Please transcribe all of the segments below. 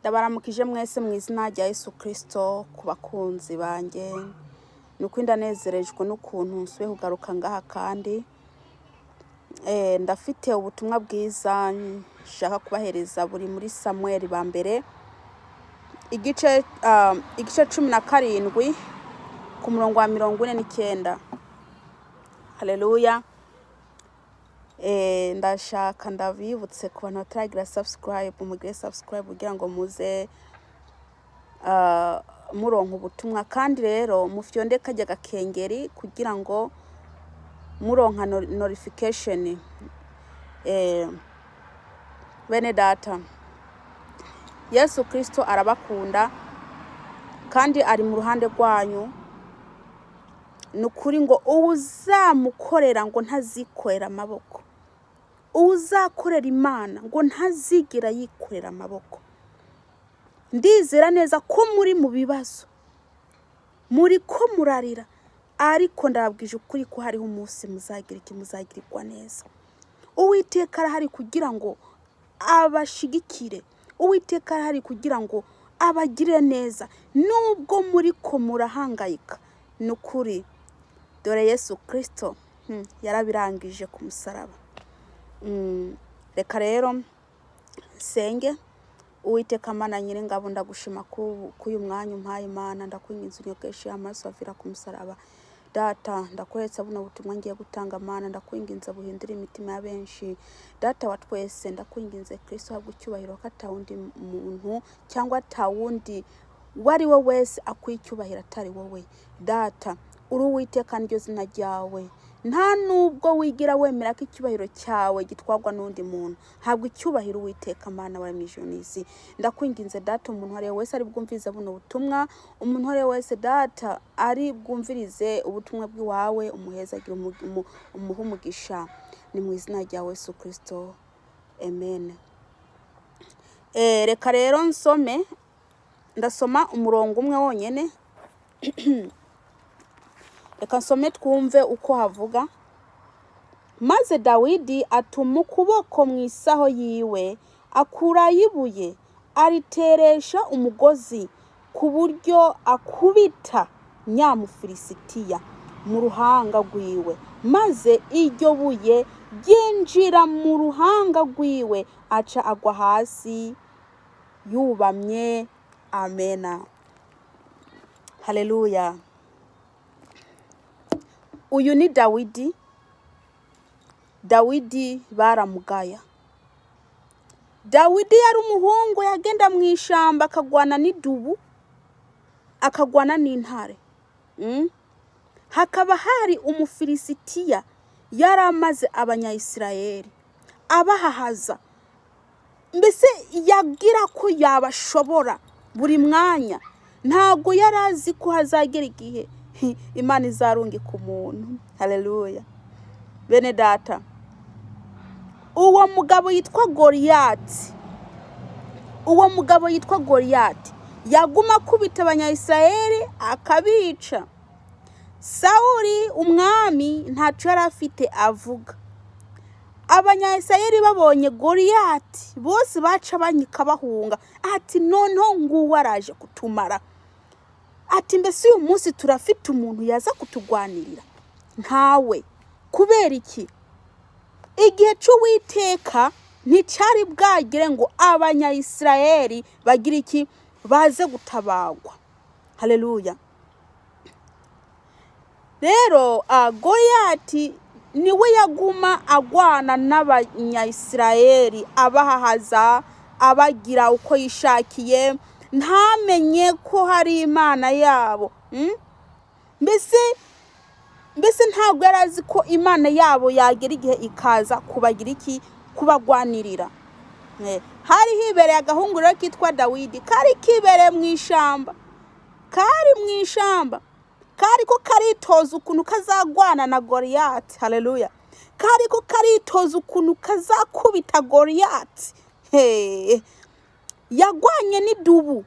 Ndabaramukije mwese mu izina rya Yesu Kristo. Ku bakunzi banjye, ni uko ndanezerejwe n'ukuntu nsubiye kugaruka ngaha kandi ndafite ubutumwa bwiza nshaka kubahereza buri muri Samweli ba mbere igice 17 ku murongo wa 49. Haleluya! Ndashaka ndabibutse ku bantu bataragira subscribe, mugire subscribe kugira ngo muze muronka ubutumwa. Kandi rero mufyonde karya gakengeri kugira ngo muronka notification. Bene data, Yesu Kristo arabakunda kandi ari mu ruhande rwanyu. Ni ukuri ngo uwuzamukorera ngo ntazikorera amaboko, uwuzakorera Imana ngo ntazigera yikorera amaboko. Ndizera neza ko muri mu bibazo, muri ko murarira, ariko ndababwije ukuri ko hariho umunsi muzagira iki? Muzagirirwa neza. Uwiteka arahari kugira ngo abashigikire, Uwiteka arahari kugira ngo abagirire neza nubwo muri ko murahangayika. Ni ukuri, dore Yesu Kristo yarabirangije ku musaraba. Reka rero nsenge. Uwiteka Mana Nyiringabo, ndagushima k'uyu mwanya umpaye. Imana, ndakwinginze unyogeshe amaraso avira ku musaraba. Data, ndakuretse buno butumwa ngiye gutanga. Mana, ndakwinginze buhindure imitima ya benshi. Data wa twese, ndakwinginze Kristo, habwa icyubahiro, ko atawundi muntu cyangwa atawundi uwo ari we wese akwiye icyubahiro atari wowe. Data, uri Uwiteka, niryo zina ryawe. Nta nubwo wigira wemera ko icyubahiro cyawe gitwarwa n'undi muntu. Habwa icyubahiro, Uwiteka Mana waremye ijuru n'isi. Ndakwinginze Data, umuntu uwo ari we wese ari bwumvirize buno butumwa, umuntu uwo ari we wese Data ari bwumvirize ubutumwa bw'iwawe, umuhezagire, umuhe umugisha. Ni mu izina rya Yesu Kristo, amen. Reka rero nsome, ndasoma umurongo umwe wonyene. Reka nsome twumve uko havuga. Maze Dawidi atuma ukuboko mu isaho yiwe, akurayo ibuye, ariteresha umugozi ku buryo akubita Nyamufilisitiya mu ruhanga rwiwe, maze iryo buye ryinjira mu ruhanga rwiwe, aca agwa hasi yubamye. Amena, haleluya! Uyu ni Dawidi. Dawidi baramugaya. Dawidi yari umuhungu yagenda mu ishamba akagwana n'idubu, akagwana n'intare. Hakaba hari Umufilisitiya yari amaze Abanyayisirayeli abahahaza, mbese yagira ko yabashobora buri mwanya. Ntabwo yari azi ko hazagera igihe Imana izarungika umuntu. Haleluya! Bene data, uwo mugabo yitwa Goriyati, uwo mugabo yitwa Goriyati yaguma akubita Abanyayisirayeli akabica. Sawuli umwami ntacyo yari afite avuga. Abanyayisirayeli babonye Goriyati bose baca banyika bahunga, ati: "Noneho nguwo araje kutumara." Ati: "Mbese uyu munsi turafite umuntu yaza kutugwanirira? Ntawe." Kubera iki? Igihe cy'Uwiteka nticyari bwagire ngo Abanyayisirayeli bagire iki? Baze gutabagwa. Haleluya! Rero Goriyati niwe yaguma agwana n'Abanyayisirayeli, abahahaza, abagira uko yishakiye, ntamenye ko hari Imana yabo. Mbese ntabwo yari azi ko Imana yabo yagera igihe ikaza kubagira iki? Kubagwanirira. Hari hibereye agahungu rero kitwa Dawidi, kari kibereye mu ishamba, kari mu ishamba, kari ko karitoza ukuntu kazagwana na Goriyati. Haleluya! Kari ko karitoza ukuntu kazakubita Goriyati. Hey. Yagwanye n'idubu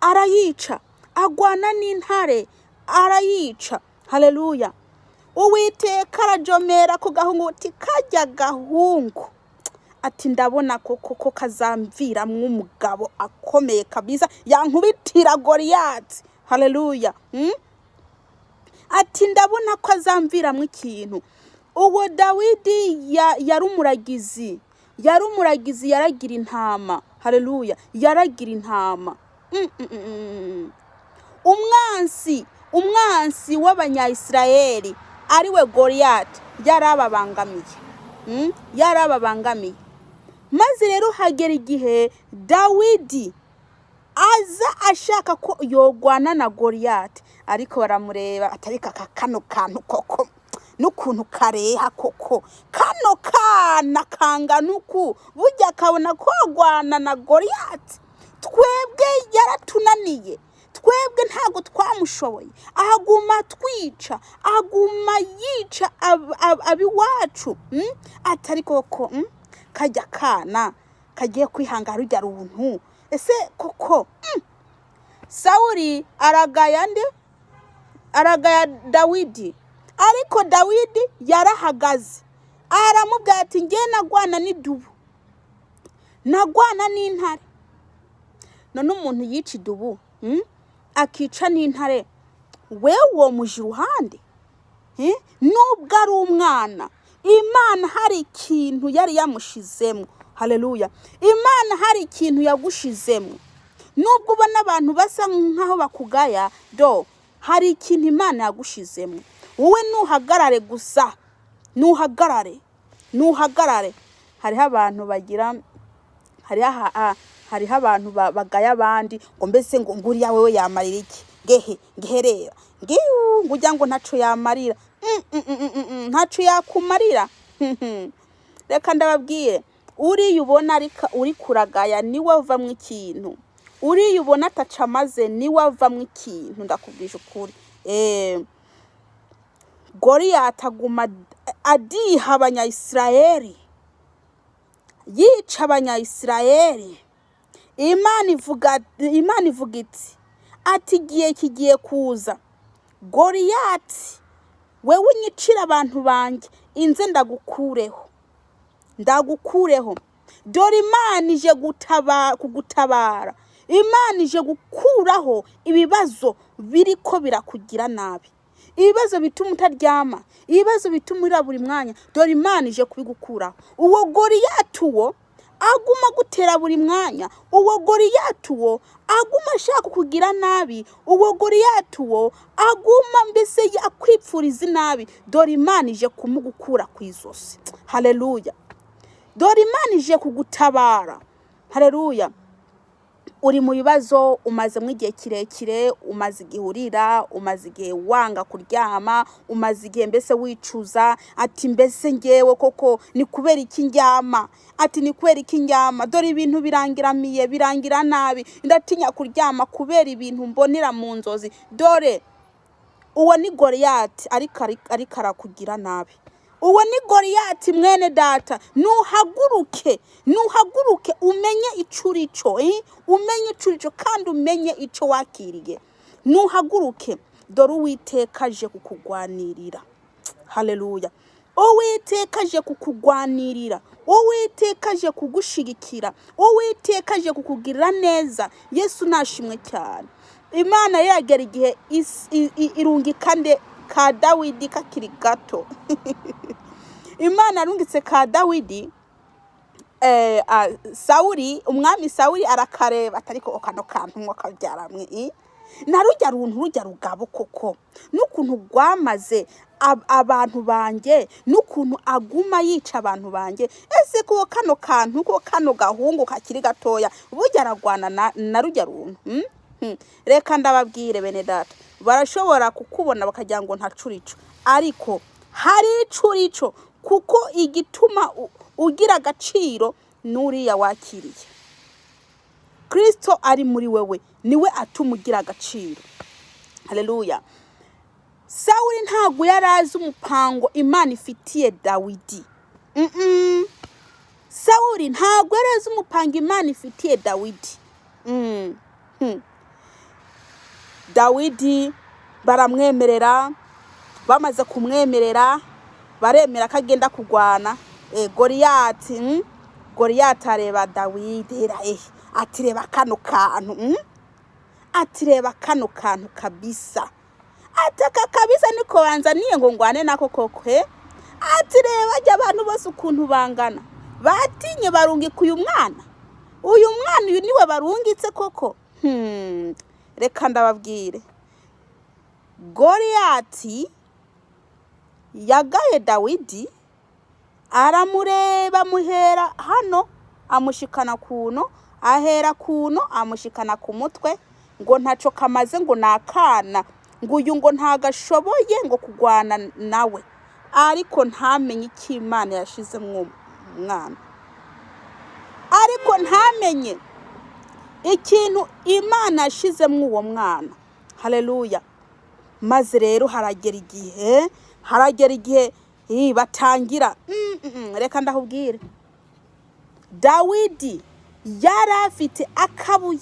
arayica, agwana n'intare arayica. Haleluya! Uwiteka arajomera ku gahungu uti: "Kajya gahungu." Ati ndabona koko ko kazamviramwo umugabo akomeye kabisa, yankubitira Goriyati. Haleluya. Ati ndabona ko azamviramwo ikintu. Uwo Dawidi yari umuragizi, yari umuragizi, yaragira intama. Haleluya, yaragira intama. Umwansi w'Abanyayisirayeli ariwe Goriyati yarababangamiye. Yarababangamiye. Maze rero hagera igihe Dawidi aza ashaka ko yogwana na Goriyati, ariko baramureba, atariko aka kano kantu koko n'ukuntu kareha koko, kano kana kangana uku, burya kabona kogwana na Goriyati? Twebwe yaratunaniye, twebwe ntabwo twamushoboye, ahaguma twica, aguma yica abiwacu. Atari koko, kajya kana kagiye kwihangara rujya runtu ese koko? Sawuli aragaya nde? Aragaya Dawidi. Ariko Dawidi yarahagaze, aramubwira ati ngiye nagwana n'idubu, nagwana n'intare. None umuntu yica idubu, akica n'intare, wewe uwo muja iruhande? Nubwo ari umwana, Imana hari ikintu yari yamushizemo. Haleluya! Imana hari ikintu yagushizemo. Nubwo ubona abantu basa nkaho bakugaya, do hari ikintu Imana yagushizemo. Wowe nuhagarare gusa, nuhagarare, nuhagarare. Hariho abantu bagira, hariho abantu bagaya abandi ngo mbese ngo nguriya wewe yamarira iki, ngehe ngeherera ngiyu, ngo ujya ngo ntaco yamarira. Ntaco yakumarira. Reka ndababwire, uriya ubona ariko uri kuragaya niwe avamwo ikintu. Uriya ubona ataca amaze niwe avamwo ikintu, ndakubwije ukuri. Goriyati aguma adiha Abanyayisirayeli, yica Abanyayisirayeli. Imana ivuga iti, ati igihe kigiye kuza, Goriyati wewe unyicira abantu banjye, inze ndagukureho, ndagukureho. Dore Imana ije kugutabara. Imana ije gukuraho ibibazo biriko birakugira nabi, ibibazo bituma utaryama, ibibazo bituma urira buri mwanya. Dore Imana ije kubigukuraho. Uwo Goriyati, uwo aguma gutera buri mwanya, uwo Goriyati, uwo aguma ashaka kukugira nabi, uwo Goriyati, uwo aguma mbese akwipfuriza inabi, dore Imana ije kumugukura ku izosi. Haleluya! Dore Imana ije kugutabara. Haleluya! Uri mu bibazo umazemo igihe kirekire, umaze igihe urira, umaze igihe wanga kuryama, umaze igihe mbese wicuza, ati mbese ngewe koko ni kubera iki ndyama? Ati ni kubera iki ndyama? Dore ibintu birangiramiye, birangira nabi, ndatinya kuryama kubera ibintu mbonera mu nzozi. Dore uwo ni Goriyati ariko arakugira nabi. Uwo ni Goriyati, mwene data. Nuhaguruke, nuhaguruke, umenye ico urico, eh? Umenye ico urico kandi umenye ico wakiriye. Nuhaguruke, dore Uwiteka aje kukugwanirira. Haleluya! Uwiteka aje kukugwanirira, Uwiteka aje kugushigikira, Uwiteka aje kukugirira neza. Yesu nashimwe cyane. Imana yagera igihe irungika nde? Ka Dawidi kakiri gato. Imana yarungitse ka Dawidi. Sawuli, umwami Sawuli arakareba, atariko kano kantu mwo kabyaramwe, na rujya runtu, rujya rugabo koko, n'ukuntu rwamaze abantu banjye, n'ukuntu aguma yica abantu banjye, ese ko kano kantu, ko kano gahungu kakiri gatoya, burya aragwana na rujya runtu? Reka ndababwire, bene data, barashobora kukubona bakagira ngo nta curico, ariko hari icurico, kuko igituma ugira agaciro n'uriya wakiriye Kristo ari muri wewe, niwe atuma ugira agaciro. Haleluya! Sawuli ntabwo yari azi umupango Imana ifitiye Dawidi. Sawuli ntabwo yari azi umupango Imana ifitiye Dawidi. Dawidi baramwemerera. Bamaze kumwemerera, baremera ko agenda kurwana Goriyati. Goriyati areba Dawidi, era ati reba kano kantu, Ati reba kano kantu kabisa, ati aka kabisa niko banzaniye ngo ngwane nako koko he. Ati reba jya abantu bose ukuntu bangana, batinye barungika uyu mwana, uyu mwana uyu niwe barungitse koko. Reka ndababwire, Goriyati yagaye Dawidi, aramureba amuhera hano amushikana kuno, ahera kuno amushikana ku mutwe, ngo ntaco kamaze, ngo nakana, ngo uyu ngo ntagashoboye ngo kugwana nawe, ariko ntamenye icyo Imana yashizemwo umwana, ariko ntamenye ikintu Imana yashizemwo uwo mwana. Haleluya. Maze rero haragera igihe, haragera igihe batangira. Reka ndahubwire, Dawidi yari afite akabuye,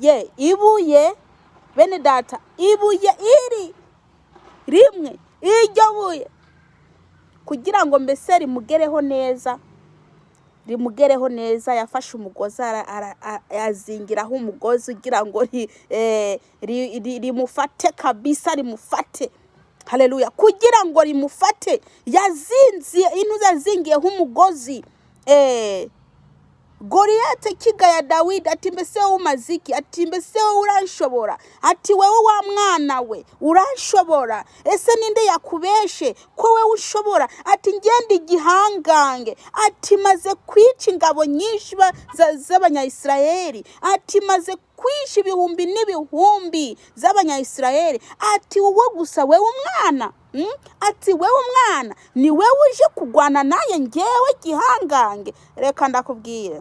ye ibuye, bene data, ibuye iri rimwe, iryo buye kugira ngo mbese rimugereho neza, rimugereho neza, yafashe umugozi azingiraho umugozi ugira ngo rimufate kabisa, rimufate. Haleluya. Kugira ngo rimufate yazinziye intuza, yazingiyeho umugozi. Goriyati kigaya Dawidi ati mbese wowe umaze iki? Ati mbese wowe uranshobora? Ati wewe wa mwana we uranshobora? Ese ninde yakubeshe ko wewe ushobora? Ati ngende igihangange, ati maze kwica ingabo nyinshi z'abanyayisiraheli, ati maze kwica ibihumbi n'ibihumbi z'abanyayisiraheli, ati wowe gusa wewe umwana, Ati wewe umwana ni wewe uje kugwana naye ngewe gihangange. Reka ndakubwire,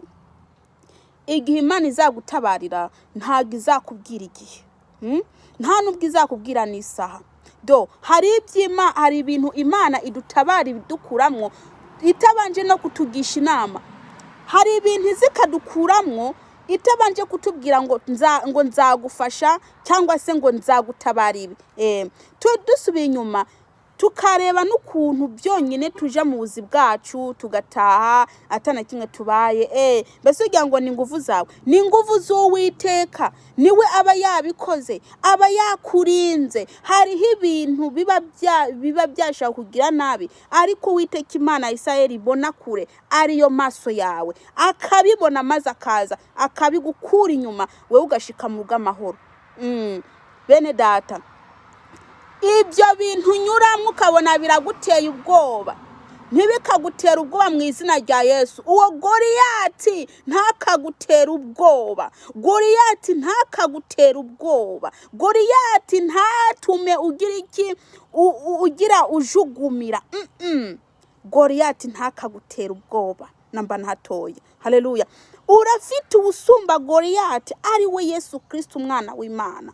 igihe Imana izagutabarira ntabwo izakubwira igihe, Nta nubwo izakubwira n'isaha. Do hari iby'Ima, hari ibintu Imana idutabara ibidukuramwo itabanje no kutugisha inama. Hari ibintu izi ikadukuramwo itabanje kutubwira ngo ngo nzagufasha cyangwa se ngo nzagutabara ibi. Dusubiye inyuma tukareba n'ukuntu byonyine tuja mu buzi bwacu tugataha atana kimwe tubaye, mbese ugira ngo ni ingufu zawe? Ni ingufu z'Uwiteka, niwe aba yabikoze, aba yakurinze. Hariho ibintu biba byashaka kugira nabi, ariko Uwiteka Imana ya Isirayeli ibona kure, ariyo maso yawe, akabibona maze akaza akabigukura inyuma, wewe ugashika mu bw'amahoro. Bene data, ibyo bintu unyuramo ukabona biraguteye ubwoba, ntibikagutera ubwoba mu izina rya Yesu. Uwo Goriyati ntakagutera ubwoba, Goriyati ntakagutera ubwoba, Goriyati ntatume ugira iki, ugira ujugumira. Goriyati ntakagutera ubwoba namba ntatoye. Haleluya. Urafite ubusumba Goriyati, ari we Yesu Kristo umwana w'Imana.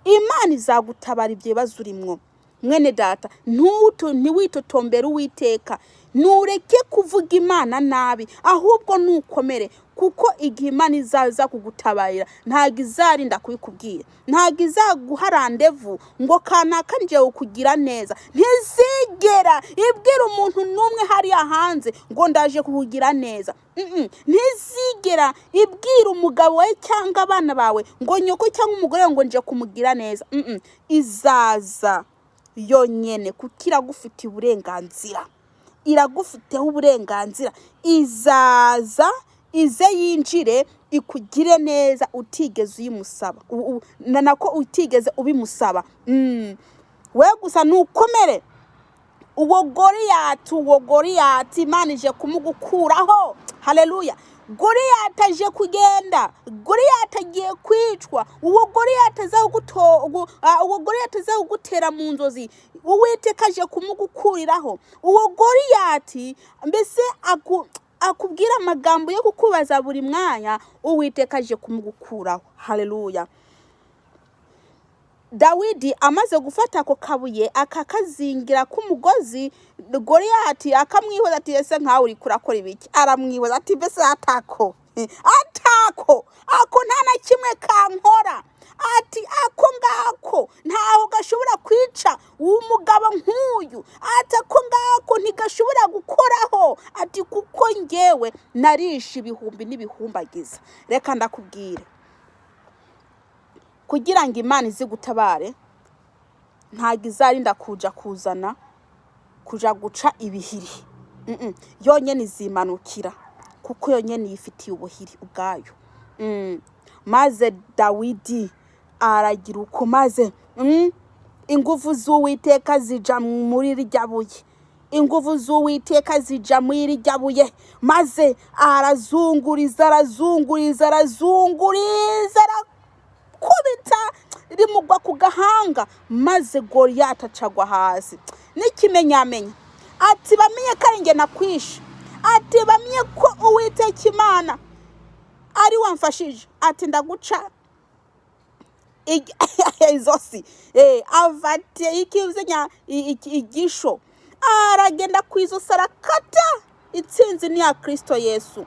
Imana izagutabara ibyo bibazo urimwo. Mwene data, ntiwitotombere Uwiteka, ntureke kuvuga Imana nabi, ahubwo nukomere, kuko igihe Imana izaza kugutabarira ntabwo izarinda kubikubwira, ntabwo izaguha randevu ngo kanaka njewe kugira neza. Ntizigera ibwira umuntu n'umwe hariya hanze ngo ndaje kukugira neza. Ntizigera ibwira umugabo we cyangwa abana bawe ngo nyoko cyangwa umugore we ngo nje kumugira neza. Izaza yonyene kuko iragufitiye uburenganzira, iragufiteho uburenganzira. Izaza ize yinjire ikugire neza utigeze uyimusaba, nako utigeze ubimusaba. We gusa nukomere. Uwo Goriyati, uwo Goriyati Imana ije kumugukuraho. Haleluya. Goriyati aje kugenda, Goriyati agiye kwicwa. Uwo Goriyati aza uwo Goriyati aza kugutera mu nzozi, Uwiteka aje kumugukuriraho. Uwo Goriyati mbese akubwira amagambo yo kukubaza buri mwanya, Uwiteka aje kumugukuraho. Haleluya. Dawidi amaze gufata ako kabuye akakazingira k'umugozi, Goriyati akamwihoza ati ese nkawe uri kurakora ibiki? Aramwihoza ati mbese atako atako ako nta na kimwe kankora, ati ako ngako ntaho gashobora kwica umugabo nk'uyu, ati ako ngako ntigashobora gukoraho, ati kuko ngewe Narishe ibihumbi n'ibihumbagiza. Reka ndakubwire, kugira ngo Imana izigutabare, ntabwo izarinda kuja kuzana kuja guca ibihiri. Yonyene izimanukira, kuko yonyene yifitiye ubuhiri ubwayo. Maze Dawidi aragira uko, maze ingufu z'Uwiteka zija muri rirya buye, ingufu z'Uwiteka zija muri rirya buye, maze arazunguriza, arazunguriza, arazunguriza, arakubita, rimugwa ku gahanga, maze Goriyati acagwa hasi. N'ikimenyamenya ati: "Bamenye ko ari njye nakwishe," ati: "Bamenye ko Uwiteka Imana ari wamfashije," ati: "Ndaguca izosi." Avate ikizenya igisho, aragenda ku izosi, arakata. Intsinzi ni iya Kristo Yesu.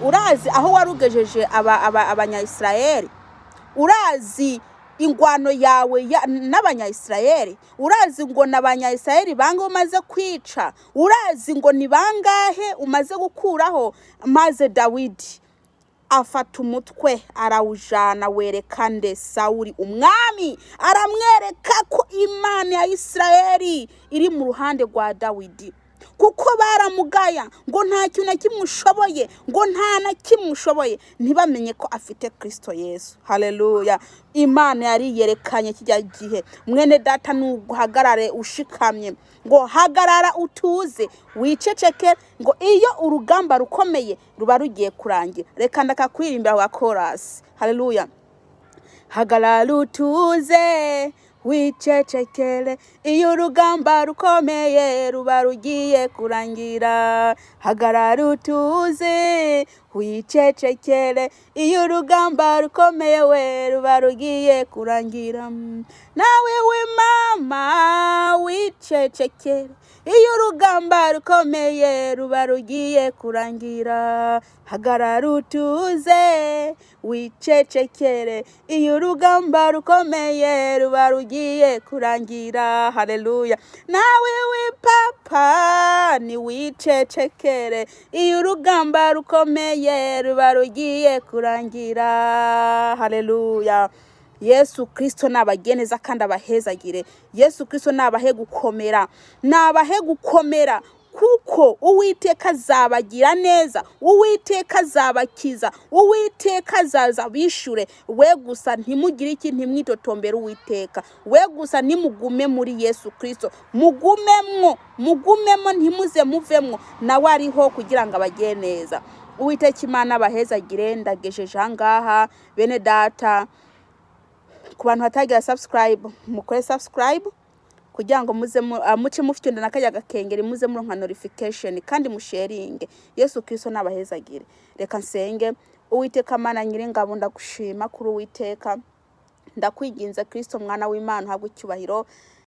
Urazi aho wari ugejeje Abanyayisirayeli? Urazi ingwano yawe n'Abanyayisirayeli? Urazi ngo ni Abanyayisirayeli bangahe umaze kwica? Urazi ngo ni bangahe umaze gukuraho? Maze Dawidi afata umutwe, arawujana, wereka nde? Sawuri umwami. Aramwereka ko Imana ya Isirayeli iri mu ruhande rwa Dawidi, kuko baramugaya ngo nta kintu na kimwe ushoboye, ngo nta na kimwe ushoboye, ntibamenye ko afite Kristo Yesu. Haleluya! Imana yari yerekanye kijya gihe. Mwene data, nuguhagarare ushikamye, ngo hagarara utuze, wiceceke, ngo iyo urugamba rukomeye ruba rugiye kurangira. Reka ndakakwirimbira wa korasi. Haleluya! Hagarara utuze, wicecekere, iyo urugamba rukomeye ruba rugiye kurangira. Hagarara utuze, wicecekere, iyo urugamba rukomeye we ruba rugiye kurangira. Nawe we mama, wicecekere, iyo urugamba rukomeye ruba rugiye kurangira. Hagarara utuze, wicecekere, iyo urugamba rukomeye ruba rugiye kurangira. Haleluya! Nawe we papa, niwicecekere, iyo urugamba rukomeye ruba rugiye kurangira. Haleluya! Yesu Kristo nabageneza kandi abahezagire. Yesu Kristo nabahe gukomera, nabahe gukomera, kuko Uwiteka azabagira neza, Uwiteka azabakiza, Uwiteka azaza bishure. We gusa ntimugire iki? Ntimwitotombere Uwiteka. We gusa nimugume muri Yesu Kristo, mugumemwo, mugumemo, ntimuze muvemwo. Nawe ariho kugira ngo abagire neza. Uwiteka Imana abahezagire. Ndagejeje ahangaha, bene data. Ku bantu batagira subscribe, mukore subscribe kugira ngo muze muce mufite na kajya gakengeri, muze muronka notification, kandi musharinge. Yesu Kristo nabahezagire. Reka nsenge. Uwiteka Mana Nyiringabo, ndagushima kuri Uwiteka. Ndakwinginze, Kristo mwana w'Imana, uhabwe icyubahiro.